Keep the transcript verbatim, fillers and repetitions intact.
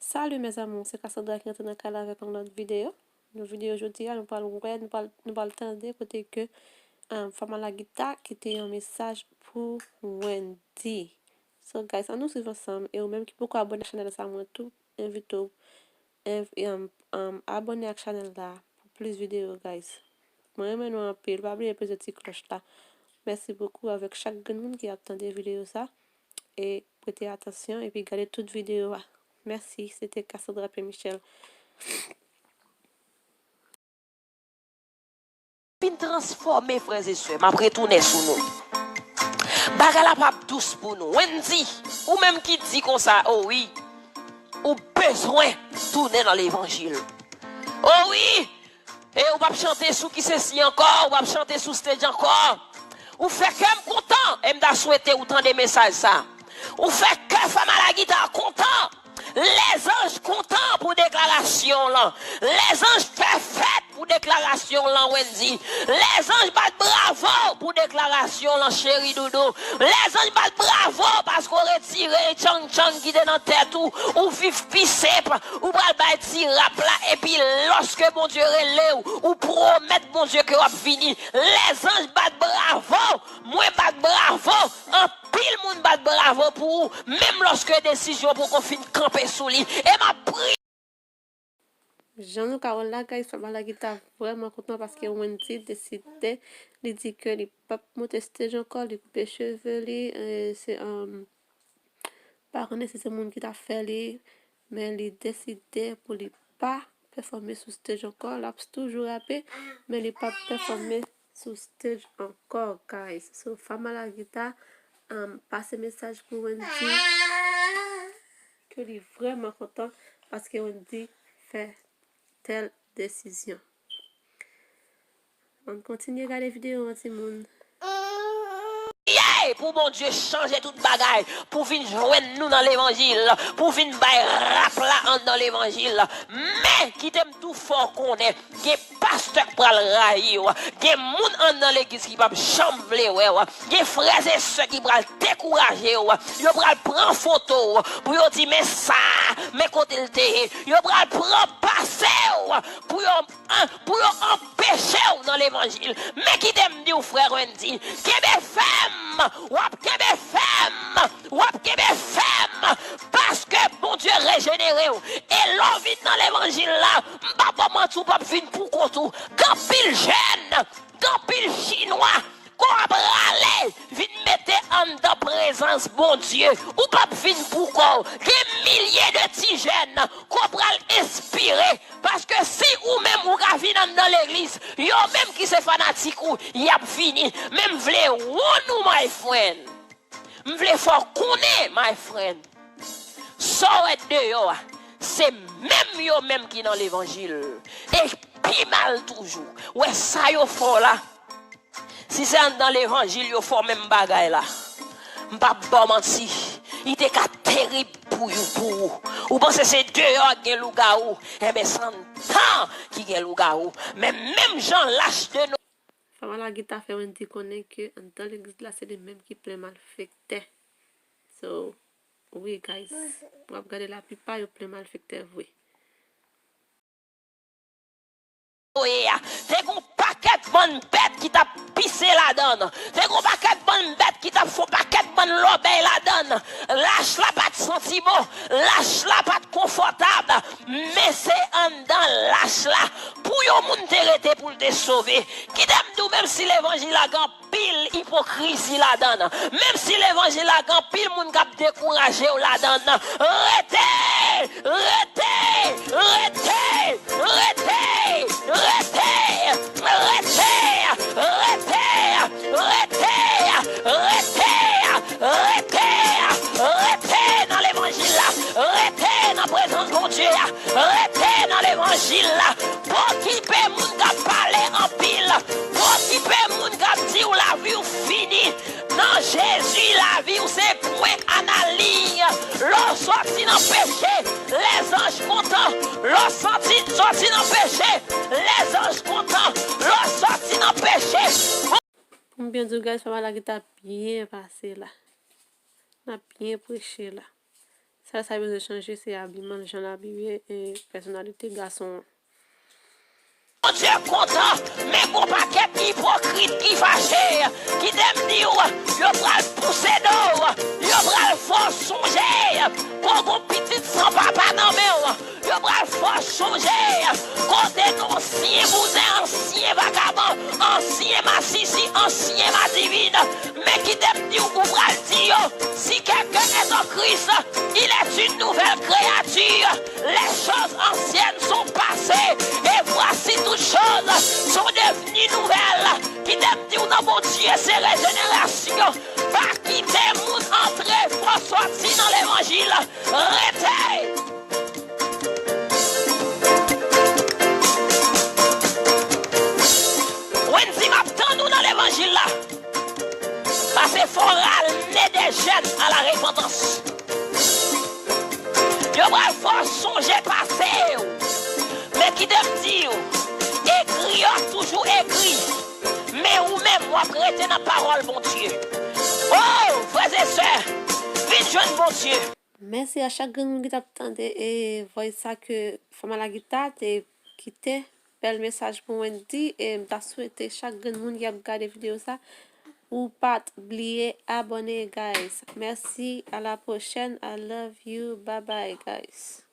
Salut mes amours, se Cassandra ki rantre nan kay la avèk yon lòt videyo. Nan videyo jodi a, nou pral wè, nou pral, nou pral tande kote ke, um, Fanm a la gita kite yon mesaj pou Wendy. So guys, ann nou swiv ansanm, e ou menm ki poko abòne ak chanèl sa, mwen tou envite w, env-, um, um, abòne ak chanèl la pou plis videyo, guys. Mwen renmen nou anpil, pa bliye peze ti klòch la. Mèsi bokou avèk chak grenn moun ki ap tande videyo sa. E prete atansyon epi gade tout videyo a. Mèsi, se te Cassandra P. Michel. Fin transfòme, frè e sè, m ap retounen sou nou. Bagay la p ap dous pou nou. Wendy, ou menm ki di konsa, o wi, ou bezwen tounen nan levanjil. O wi, E ou p ap chante sou ki sesi ankò, ou p ap chante sou stage ankò. Ou fè kè m kontan, e m ta swete ou tande mesaj sa. Ou fè kè Fanm a la gita kontan. Lèzanj kontan pou deklarasyon w lan. Lèzanj fè fèt pou deklarasyon w lan, Wendy. Lèzanj bat bravo pou deklarasyon w lan, cheri doudou. Lèzanj bat bravo paske w retire tchang tchang ki te nan tèt ou. Ou viv pi senp. Ou pral bay ti rap la, epi lòske Bondye rele w, ou pwomèt Bondye ke w ap vini. Lèzanj bat bravo, mwen bat bravo, anpil moun bat bravo pou ou, menm lòske desizyon poko fin kanpe sou li. E m ap priye. Jan nou ka wè l la, guys, Fanm a la gita vrèman kontan paske Wendy deside, li di ke li p ap monte stage ankò, li koupe cheve li, e se, um, pa konnen si se moun ki t ap fè li, men li deside pou li pa pèfòme sou stage ankò. L ap toujou rape, men li p ap pèfòme sou stage ankò, guys. So, Fanm a la gita, um, pase mesaj pou Wendy ke li vrèman kontan paske Wendy fè tèl desizyon. Ann kontinye gade videyo an, timoun. Priye pou Bondye chanje tout bagay, pou vin jwenn nou nan levanjil, pou vin bay rap la anndan levanjil. Men, kite m tou fè w konnen, gen pastè k pral rayi w, gen moun anndan legliz ki p ap janm vle wè w, gen frè e sè ki pral dekouraje w, yo pral pran foto w pou yo di, "Men sa, men kote l te ye." Yo pral pran pase w pou yo, an, pou yo anpeche w nan levanjil. Men kite m di w, frè Wendy, kenbe fèm, w ap kenbe fèm, w ap kenbe fèm, paske Bondye rejenere w. E lè w vin nan levanjil la, m pa ba w manti, w p ap vin pou kont ou. Gen anpil jèn, gen anpil chinwa, ke w ap rale vin mete anndan prezans Bondye. Ou p ap vin pou kò w. Gen milye de ti jèn ke w pral enspire. Paske si ou menm ou ka vin anndan legliz, yo menm ki se fanatik ou, y ap vini. Men m vle wonn ou, my friend. M vle fè w konnen, my friend. Sa w wè deyò a, se menm yo menm ki nan levanjil. E pi mal toujou. Wè sa yo fè w la. Si se anndan levanjil yo fè w menm bagay la, m p ap ba w manti, li te ka terib pou yo, pou ou. Ou panse se deyò a k gen lougawou? Enben, se anndan ki gen lougawou. Men menm jan lach de no- Fanm a la gita fè Wendy konnen ke anndan legliz la, se li menm ki plen malfektè. So, wi, guys, w ap gade laplipa yo plen malfektè vre. Noye a. Te gon pakèt bann bèt ki t ap pise ladann. Te gon pakèt bann bèt ki t ap fè pakèt bann lòbèy ladann. Lach la pa t santi bon. Lach la pa t konfòtab. Men se anndan lach la pou yon moun te rete pou l te sove. Kite m di w, menm si levanjil la gen anpil ipokrizi ladann. Menm si levanjil la gen anpil moun k ap dekouraje w ladann, rete! Rete! Rete! Rete nan levanjil la! Rete nan prezans Bondye a! Rete nan levanjil la! Pa okipe moun k ap pale anpil. Pa okipe moun k ap di w lavi w fini. Nan Jezi, lavi w se pwen a la liy. Lè w sòti nan peche, lèzanj kontan. Lè w sòti, sòti nan peche, lèzanj kontan. Lè w sòti nan peche. Pou m byen di w, guys, Fanm a la gita byen pase la. N ap byen preche la. Se Sèl sa yo bezwen chanje, se abiman l, jan l abiye, e pèsonalite gason an. Bondye kontan, men gon pakèt ipokrit ki fache, kite m di w, yo pral pouse do w, yo pral fè w sonje, kon gon pitit san papa nan men w, yo pral fè w sonje, kote gen ansyen bouzen, ansyen vagabon, ansyen masisi, ansyen madivid, men kite m di w, ou pral di yo, si quelqu'un est en Christ, il est une nouvelle créature. Les choses anciennes sont passées, et voici toutes choses sont devenues nouvelles. Kite m di w non, Bondye se rejenerasyon. Pa kite moun antre fò sòti nan levanjil. Rete! Wendy, m ap tann ou nan levanjil la. Pase fò rale des jeunes à la repentance. Yo pral fè w sonje pase w. Men kite m di w, egri yo toujou egri. Men ou menm, w ap rete nan pawòl Bondye. O, frè e sè, vin jwenn Bondye. Mèsi a chak grenn moun ki t ap tande e voice sa ke fanm a la gita te kite. Bèl mesaj pou Wendy e m ta swete chak grenn moun ki ap gade videyo sa ou pa t bliye abòne guys. Mèsi, a la pwochèn, I love you, bye bye guys.